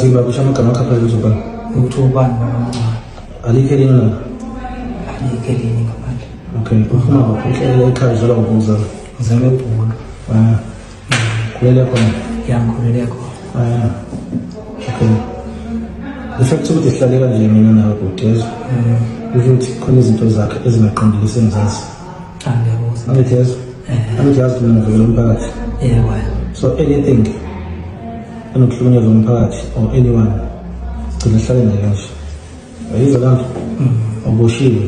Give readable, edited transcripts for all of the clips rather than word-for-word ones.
Uyazi baba amagama akho phela uzobani? Ukuthi ubani baba mncane. Alikho elinye la. Alikho elinye ngaphandle. Okay, uphuma kuphi? Ekhaya uzalwa kuphi uzalwa? Uzalwa eBhulu. Ah. Khulele khona. Ya, ngikhulele khona. Ah. Okay. The fact ukuthi sihlale kanje mina nawe bhuti yezwa. Kusho ukuthi khona izinto zakhe ezingaqondile esengizazi. Cha ngiyakuzwa. Angithi yezwa? Angithi yazi mina ngivikela umphakathi. Yebo. So anything enokuhlukunyezwa umphakathi or anyone sigcina sihlale naye kanje. Uyayizwa loo nto? Uboshiwe.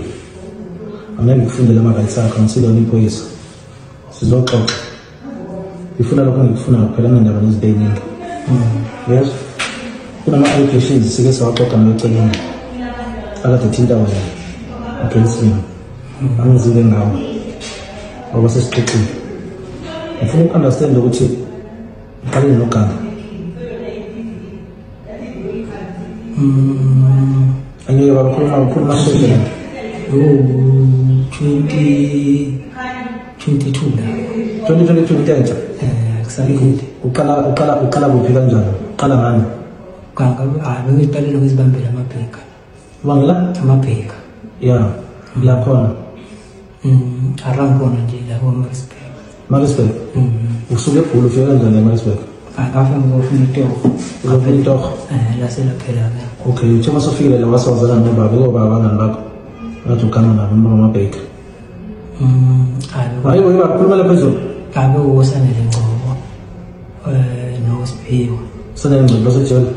Angeke ngikufundele ama-rights akho, ngisilona iphoyisa. Sizoxoxa. Ngifuna lokho engikufunayo kuphela ngendaba nezinto ey'ningi. Yezwa? Kunama-allegations sike sawaxoxa nawe eceleni. Akade ethinta wena against me. Angizile ngawo. Ngoba sesixoxile. Ngifuna uku-understand ukuthi uqale noganga. Angeke baba khuluma khuluma. Oh, 2022 la. 2022 into. Kusakile. Uqala kuphi kanjani? Uqala ngani? Ganga hayi bengiqalile ngizibambela amabheka. Ubangela? Amabheka. Yeah, la khona. Around khona nje la ko Maritzburg. Maritzburg. Usuke eBhulu ufike kanjani eMaritzburg? Ngafika ngizofuna itoho. Uzofuna itoho? Lasela phela ke. Okay, uthe masufike la wasawazana nobaba, obaba abangani bakho. Ngathi uganga nabo noma amabheka. Hayi. Hayi baba khuluma phezulu. Ngabe uSanele Ngcobo. NoSiphiwe. Sanele Ngcobo basejele.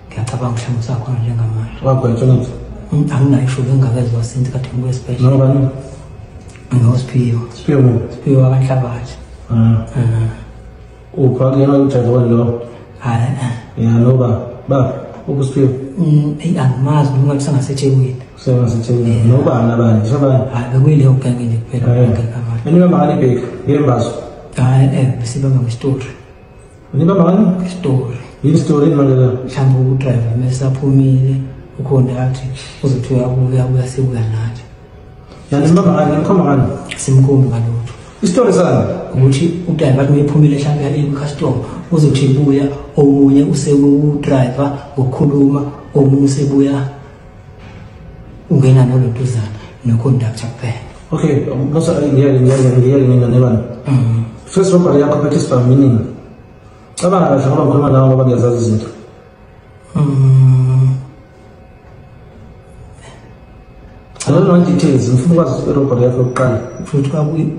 Ngiyacabanga mhlawumbe usakhona njengamanje. Wagwetshwa ngithi? Anginayo ishuba engakezwa since kade ngibuye esibhedlela. Nobani? NoSiphiwe. Siphiwe mu? Siphiwe wakanhlabathi. Uphi kuyena ujaji wani lo? Hayi. Ya noba ba ubuSiphiwe. Eyi angimazi noma ngathi sengaseThekwini. SengaseThekwini. Nobani abanye? Njengoba hayi bekuyileyo genge nje kuphela ngeke Enibamba ngani ibheki? Ngembazo. Hayi besibamba ngestory. Nibamba ngani? Ngestory. Yini story manje la? Mhlawumbe udriver mesaphumile ukhona athi uzothi uyabuya uyabuya sebuya nathi. Yani nibamba ngani? Nimkhomba ngani? Simkhombi ngalutho. Isitori sani? Ukuthi udriver athi mephumile mhlawumbe yale customer uzothi buya omunye useku driver ngokukhuluma omunye usebuya ungena nolontuzana noconductor kuphela. Okay, musa ngiyale bani. First robbery yakho phethe isibhamu meaning. Cabanga kahle ngoba ngikhuluma nawe ngoba ngiyazazi izinto. I don't want details, ngifuna ukwazi irobbery yakho yokuqala. Futhi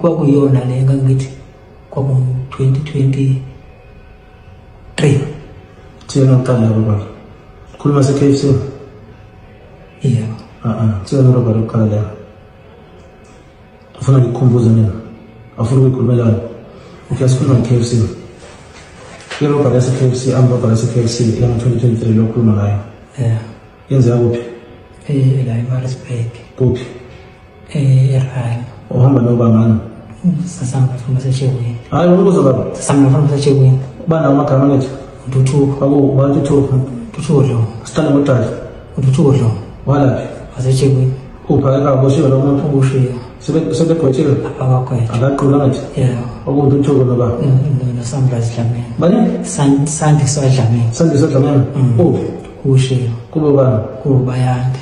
kwakuyiyona le engangithi kwaku 2023. Thina uqala robbery. Khuluma se KFC. Yebo. Thina robbery yokuqala leyo. Ufuna ngikukhumbuze mina. Awufuni ukuyikhulumela wena. Okay, asikhuluma nge-KFC. Irobbery yase-KFC, amrobbery yase-KFC yango-2023 lokhuluma ngayo. Yeah. Yenzeka kuphi? La eMaritzburg. Kuphi? eRhino. Uhamba nobani? Sasihamba nabafana baseThekwini. Hayi, umbuzo baba. Sasihamba nabafana baseThekwini. Banawo amagama lethu? Ntuthuko. Kwaku ubani Ntuthuko? Ntuthuko Dlomo. Siqale ngodali. Ntuthuko Dlomo. Walaphi? WaseThekwini. Uphi akaboshiwe lo muntu? Uboshiwe. Sebegwetshiwe? Abakagwetshwa. Akaqulwa ngathi? Yebo. Okuwuntuthuko noba? NoSamrazi Dlamini. Bani? Sandiswa Dlamini. Sandiswa Dlamini. Uphi? Uboshiwe. Kubo bani? Kubo Bayanda.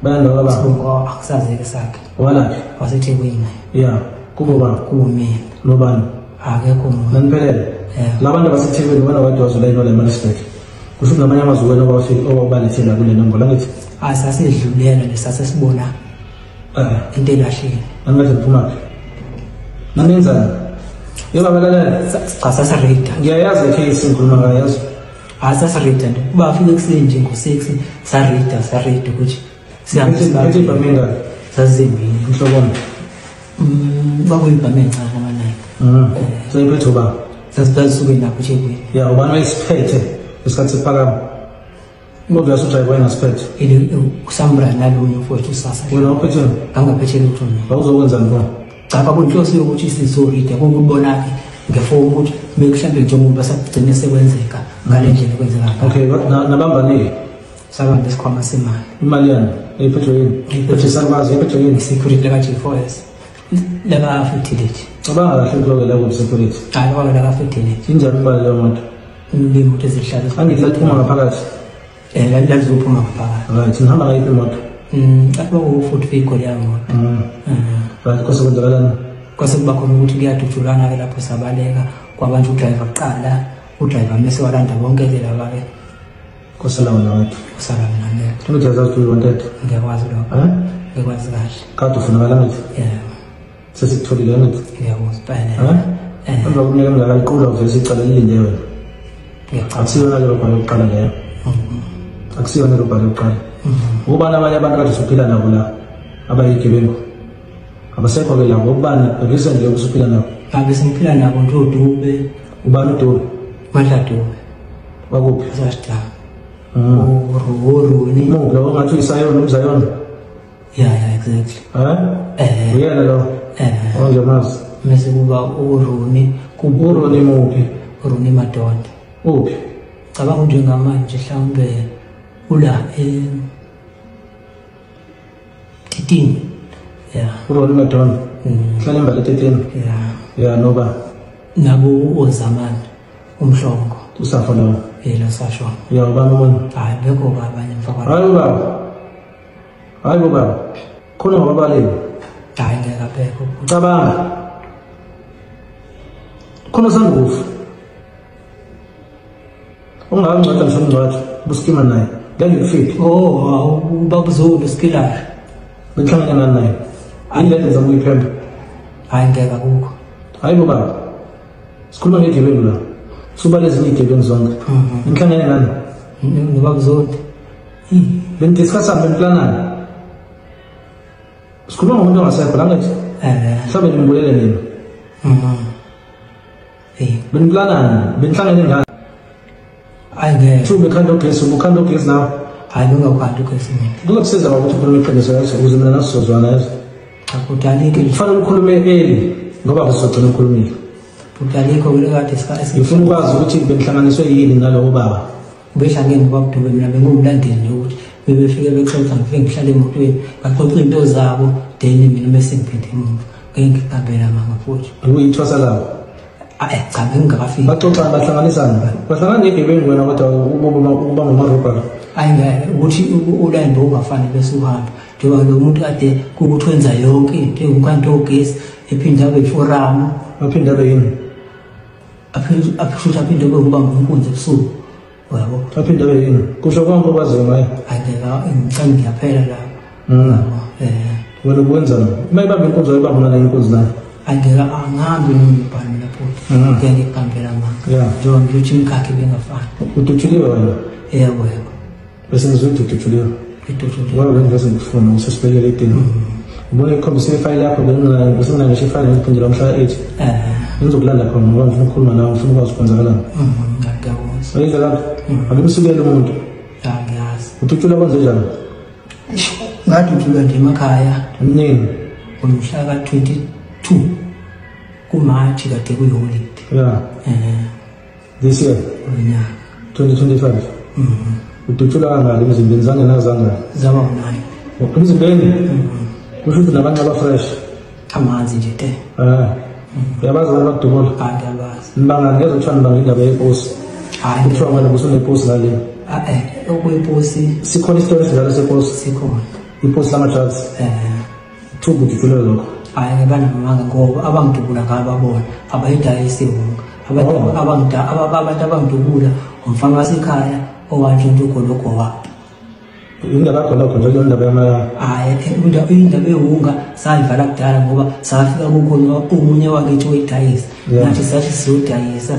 Bayanda baba? Sibongo akusazeke sakhe. Walaphi? WaseThekwini. Yeah. Kubo bani? Kubo mina. Nobani? Akekho umuntu. Naniphelele? Yebo. Labantu abaseThekwini bona wade wazula la eMaritzburg. Kusho ukuthi namanye amazwe wena owafika owabalethela kule nombolo angithi? Hayi sasidlulela nje sasesibona into elahlile. Angathi niphumaphi? Nanenzani? Yebo balalela. Cha sasirida. Ngiyayazi le case ngikhuluma ngayo yazi. Hayi sasirida nje. Kuba afike ekuseni nje ngo-6 sarida ukuthi sihambe Phethe ibhamu engaki? Zazimbili. Inhloboni? Kwakuyibhamu encane ama-9. Seyiphethe ubani? Sasisuke lapho eThekwini. Ya ubani wayesiphethe isikhathi siphakama? Obvious udrayiva wayengasiphethe. Ile uSamra nalunye mfowethu usasa. Wena uphetheni? Ngangaphethe lutho mina. Wawuzokwenzani khona? Cha kwakuyinhloso yokuthi sizorida kokubona-ke ngefoni ukuthi mhlawumbe njengoba sagcine sekwenzeka ngale ndlela ekwenzeka ngayo. Okay, nabambani-ke? Sabamba isikhwama semali. Imali yani? Eyiphethwe yini? Eyiphethwe isakwazi, eyiphethwe yini? Security laka-G4S. Laka-Fidelity. Cabanga kahle kuloke la ku-security. Hayi, kwake laka-Fidelity. Injani imali leyo moto? Imoto ezihlala. Angithi laphuma ngaphakathi. Lalizophuma ngaphakathi. Right, nihamba ngayiphi imoto? Athi kwakuwu-Ford Figo leya moto. Right, kwase kwenzakalani? Kwase kuba khona ukuthi kuyadutshulana-ke lapho sabaleka, kwabanjwa udrayiva kuqala, udrayiva mese walanda bonke-ke laba-ke. Kwasala wena wedwa? Kusala mina ngedwa. Ukuthi uyazazi ukuthi uyi-wanted? Ngiyakwazi lokho. Ngiyakwazi kahle. Kade ufunakala ngithi? Yebo. Sesikutholile ngithi? Ngiyakuzwa. Emva kweminyaka emingaka liqulwa uvese icala lilinde wena. Ngiyacabanga. Akusiyona le robhari yokuqala leyo. Akusiyona robhari yokuqala. Ubani abanye abantu kade usuphila nabo la abayigebengu? Abasekho-ke labo, ubani recently usuphila nabo? Ngabe sengiphila nabo nje uDube. Ubani uDube? Mandla Dube. Wakuphi? Sasidaba. Uroni. Muphi lo ongathi uyisayona umzayona? Yeah, exactly. Uyena lo? Ongiyamazi. Mese kuba uRoni. URoni muphi? uRoni Madonda. Uphi? Cabanga njengamanje mhlawumbe ula Titini. Yeah. uRoni Madonda. Hlala embali Titini. Yeah. Yeah, noba nabo oZamani umhlongo. Usafa lowo. Yena sashona. Yeah, ubani omunye? Hayi, bekho abanye mfaka. Hayi baba. Hayi baba. Khona ngobabaleki. Hayi ngeke abekho. Cabanga. Khona sandukufa. Ungangcwatha ngisho umngcwatho, busikima naye. Ngeke ngikufike. Oh, ubaba uZulu Skilari. Benhlangene nani naye? Yini le nto ukuyiphemba? Hayi ngeke akukho. Hayi baba. Sikhuluma ngegebengu la. Suba lezinye igebengu zonke. Inhlangene nani? Nobaba uZulu. Benidiscussa beniplanani. Sikhuluma ngomuntu ongasekho la ngithi. Mhlawumbe nimbulele nina. Beniplanani, benihlangene ngani? Hayi ngeke. Thuba ekhanda ogesi, ubukhanda ogesi nawe. Hayi bengawukhanda ugesi mina. Kuzokusiza baba ukuthi ukhulume iqiniso yazo ukuze mina nasizozwana yazo. Cha kodwa alikho. Kufanele ukhulume early ngoba kuzogcina ukhulumile. Kodwa alikho kade isikhathi. Ngifuna ukwazi ukuthi benihlanganiswe yini nalowo baba. Behlangene ngoba Dube mina bengumlandeli nje ukuthi bebefike bexoxa ngifike ngihlale emotweni baxoxa into zabo then mina bese ngiphinde emuva. Ngeke ngiqambele amanga futhi. Uyithwasa labo? Cha bengingakafiki. Baxoxa bahlanganisana. Bahlangana ngegebengu wena kodwa uba ngumarobhari. Hayi ngeke ukuthi uline bowungafani bese uhamba. Njengoba lo muntu kade kukuthi wenza yonke into ewukanti ogesi ephinde abe iforamu. Aphinde abe yini? Aphinde aphinde kube ubamba inkunzi ebusuku. Uyabo? Aphinde abe yini? Kusho konke okwaziyo ngaye. Hayi ngeke ngicela ngiyaphela lapho. Wena ukwenzani? Uma ibamba inkunzi ayibamba nale inkunzi nayo. Angeke angihambi nomibhalo mina futhi. Ngeke ngiqambele amanga. Njengoba ngiyothi imikhakha ibingafani. Udutshuliwe wena? Yebo yebo. Bese ngizwe ukuthi udutshuliwe. Ngidutshuliwe. Ngoba bengivese ngikufuna usesibhekele idini. Ubone ikhombisa ifayili yakho bengingayo ngisho ifayili ngiphindela mhla 8. Ngizokulanda khona ngoba ngifuna ukukhuluma nawe ngifuna ukwazi ukwenzakalani. Ngiyakuzwa. Uyizwa lapho? Akumsukele umuntu. Ngiyazi. Udutshulwa kwenze njani? Ngadutshulwa nje emakhaya. Nini? Ngomhla ka-22 kuMarch kade kuyiholide. Yeah. This year? Unyaka. 2025. Udutshulwa kangaki emzimbeni? Zange nazangaki? Zaba u-9. Emzimbeni? Kusho ukuthi nabantu abafresh. Amanzi nje te. Uyabazi abantu abakudubula? Hayi ngiyabazi. Nibangani ngezwe kuthiwa nibanga indaba yeposi. Hayi. Kuthiwa wena usuneposi ngale. Okuyiposi. Sikhona isitori esinjalo seposi? Sikhona. Iposi lama-drugs? Thuba udutshulwe lokho. Hayi ngibanamanga ngoba abangidubula ngababona abayidayisi wonke. Abantu abangidubula umfana wasekhaya owantshontsha ugologo wabo. Indaba yakho lokho nje indaba yama. Hayi indaba ewunga sayivala kudala ngoba safika kukhona omunye wakithi oyidayisa. Nathi sathi sizodayisa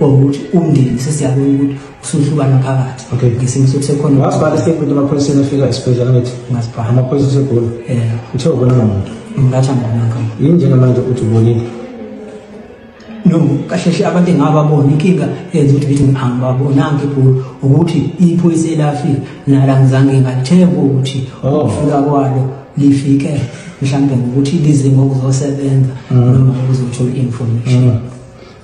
ukuthi umndeni sesiyabona ukuthi usuhlukana phakathi. Ngesimo sokuthi sekhona. Wasibhala istatement emaphoyiseni efika esibhedlela ngithi. Ngasibhala. Amaphoyisa aseGoli. Yebo. Uthe ubona ngomuntu. Ngathi angibonanga. Yini njengamanje uthi ubonile? No, kahle hle abantu engababona inkinga yenza ukuthi ngithi angibabonanga ibhulu ukuthi iphoyisa elafika nala ngizange ngalithemba ukuthi ukufika kwalo lifike mhlawumbe ngokuthi lize ngokuzosebenza noma ngokuzothola information.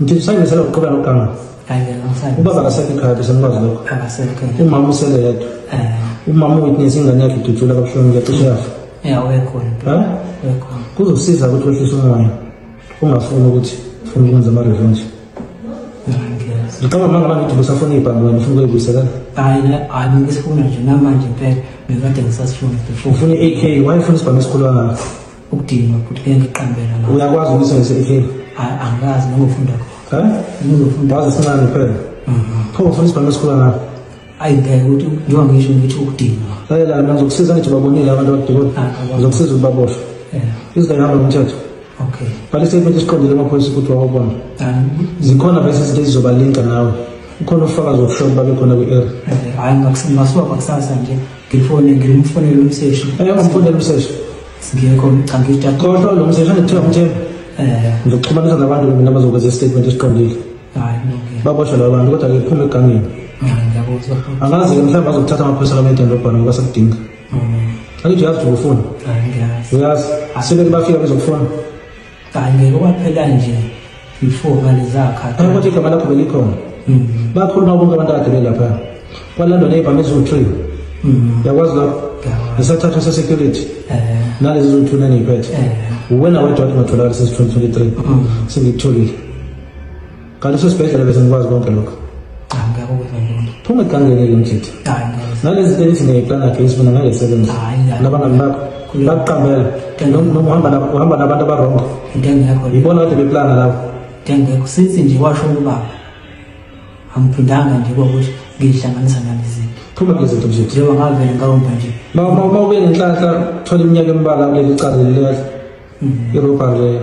Ngithi usayibenzela ukuqhubeka nokuganga? Hayi ngisayi. Ubaba akasekho ekhaya bese ngikwazi lokho. Akasekho. Umama usele yedwa. Umama uwitness ingane yakhe idutshula kabuhlungu yacishe yafa. Yeah, uyekhona. Uyekhona. Kuzosiza ukuthi wehlise umoya. Ungafuni ukuthi ufuna ukwenza ama-revenge. Ngiqamba manga manje usafuna ibhange wena ufuna ukuyibuyisela. Hayi hayi ngisifuna nje namanje impela bekade ngisasifuna before. Ufuna i-AK, why ufuna isibhamu esikhulu kangaka? Ukudinwa futhi ngeke ngiqambela la. Uyakwazi ukusebenzisa i-AK? Hayi angazi ngizofunda khona. Eh? Ngizofunda. Wazi sincane phela. Pho ufuna isibhamu esikhulu kangaka? Ayi ngeke ukuthi njengoba ngisho ngithi ukudinwa. Lalela mina ngizokusiza ngithi babonile abantu abadikona. Ngizokusiza ukuthi baboshwe. Izingane ngomthetho. Okay. Bhala istatement esiqondile emaphoyisa ukuthi wawubona. Zikhona bese izinto ezizobalinka nawe. Ukhona ufakazi wokusho babe khona kwi-area. Hayi ngasuka kwakusasa nje ngifone ngimfonele umseshi. Ngimfonele umseshi. Singekho cha ngithatha. Kodwa lo mseshi angithiwa umthembu. Ngizokuxhumanisa nabantu mina abazokwenza istatement esiqondile. Hayi okay. Baboshwe labo bantu kodwa ke phuma egangeni. Ngiyakuzwa. Angazi ke mhlawumbe bazokuthatha amaphoyisa kamedolobhana ngoba sekudinga. Angithi uyazi ukufuna. Hayi ngiyazi. Uyazi. Sebeke bafika bezokufuna. Hayi ngeke kwaphela nje before ngalezakha. Kodwa igama lakho belikhona. Bakhuluma bonke abantu akade belapha. Kwalandwa nezibhamu eziwu-3. Uyakwazi lokho? Esathathwa se-security. Nalezi eziwu-2 nangiyiphethe. Wena wedwa wathi ungatholakala since 2023. Sengikutholile. Kanti usesibhedlela bese ngikwazi konke lokho. Ngiyakuzwa nje. Phuma egangeni ke mthetho. Hayi ngeke. Nalezi zinto ezithi ngiyayiplana against mina ngeke isebenze. Nabangani bakho bakuqambela. Noma uhamba nabantu abarongo. Into engekho. Yibona kade beplana lapho. Into engekho. Sithi nje washo ubaba. Angiphindanga nje ukuthi ngihlanganisa nalezi zinto. Phuma kulezi zinto nje. Njengoba ngavele ngawumba nje. Ma ube nenhlanhla thola iminyaka embalwa kuleli cala leli. Iroba leyo.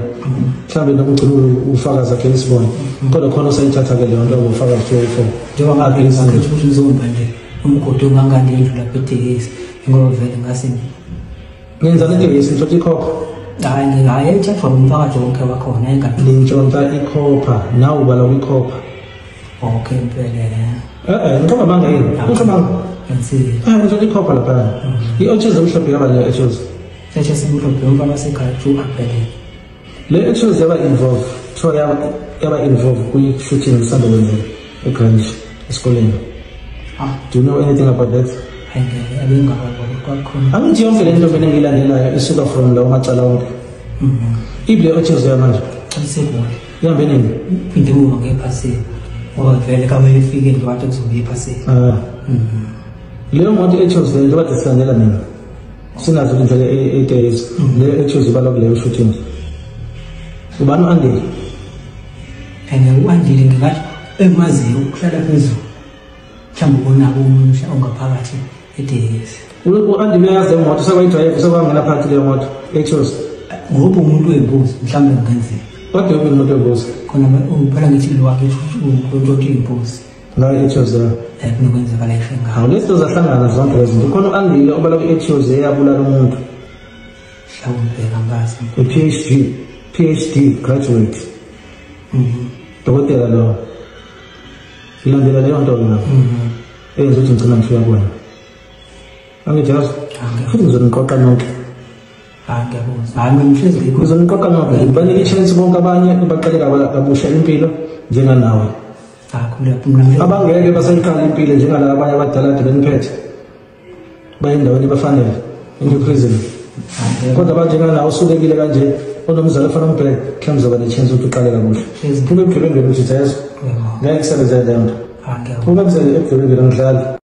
Mhlawumbe nokugcina ufakazi akhe isibone. Kodwa khona usayithatha ke leyo nto ubufakazi 204. Njengoba ngavele ngakhetha ukuthi ngizomba nje umgodi ongangani indlu lapha etekisi ngoba vele ngase ngenza letekisi ngithola ikhopha. Hayi hayi ethathwa umphakathi wonke wakhona engathi ngintshontsha ikhopha nawe ubala kwikhopha. Okay impela. Ngiqamba manga yini? Usho manga. Ngitsile. Ngithola ikhopha lapha. I-Oches emhlophe yaba le Oches. Oches emhlophe umfana wasekhaya kuthiwa aphelele. Le Oches yaba involved, kuthiwa yaba involved kwi-shooting esanda kwenzeka eGrange esikoleni. Do you know anything about that? Hayi abengakwazi kwakhona. Angithi yonke le nto mina engiyilandelayo isuka from lawo macala wonke. Ibile Oches yamanje. Isegoli. Ihambe nini? Phinde uma ngephasika. Ngoba vele kabe ifike nje wathi kuzobe iphasika. Leyo moto Oches le njengoba silandela mina. Sinazo indlela 8 days. Le Oches ibala kuleyo shooting. Ubani u-Andile? And u-Andile ngingathi emaziyo ukuhlala phezulu. Mhlawumbe ubonako omunye ongaphakathi etekisi. U-Andile uyazi imoto sekwayidrayive sekwangena phakathi leyo moto Oches. Ngoba umuntu wembuzi mhlawumbe kungenzeka. Kodwa yonke umuntu wembuzi. Khona phela ngithi lo wakhe umuntu wembuzi. La Oches la. Kunokwenzeka la isho ngayo. Hawu lezi zahlangana zonke lezi zinto. Khona u-Andile obala ku-Oches eyabulala umuntu. Mhlawumbe angazi. I-PhD graduate. Dokotela lo. Ilandela leyo nto ke. Eyenza ukuthi ngigcina ngifika kuwena. Angithi yazi? Futhi ngizoniqoqa nonke. Hayi ngiyakuzwa. Hayi mina ngihlezi ngikho. Ngizoniqoqa nonke. Ngibanike i-chance bonke abanye baqale kabusha impilo njenganawe. Abangeke basayiqala impilo njengalaba abanye abadala kade beniphethe. Baye endaweni ebafanele, into prison. Kodwa abanjenganawe usukekile kanje onomzali ofana umbheke, mhlawumbe uzoba ne-chance ukuthi uqale kabusha. Phuma ebugebengeni uthi yazi. Ngeke kusebenze leyo nto. Phuma ebugebengeni ngidlala.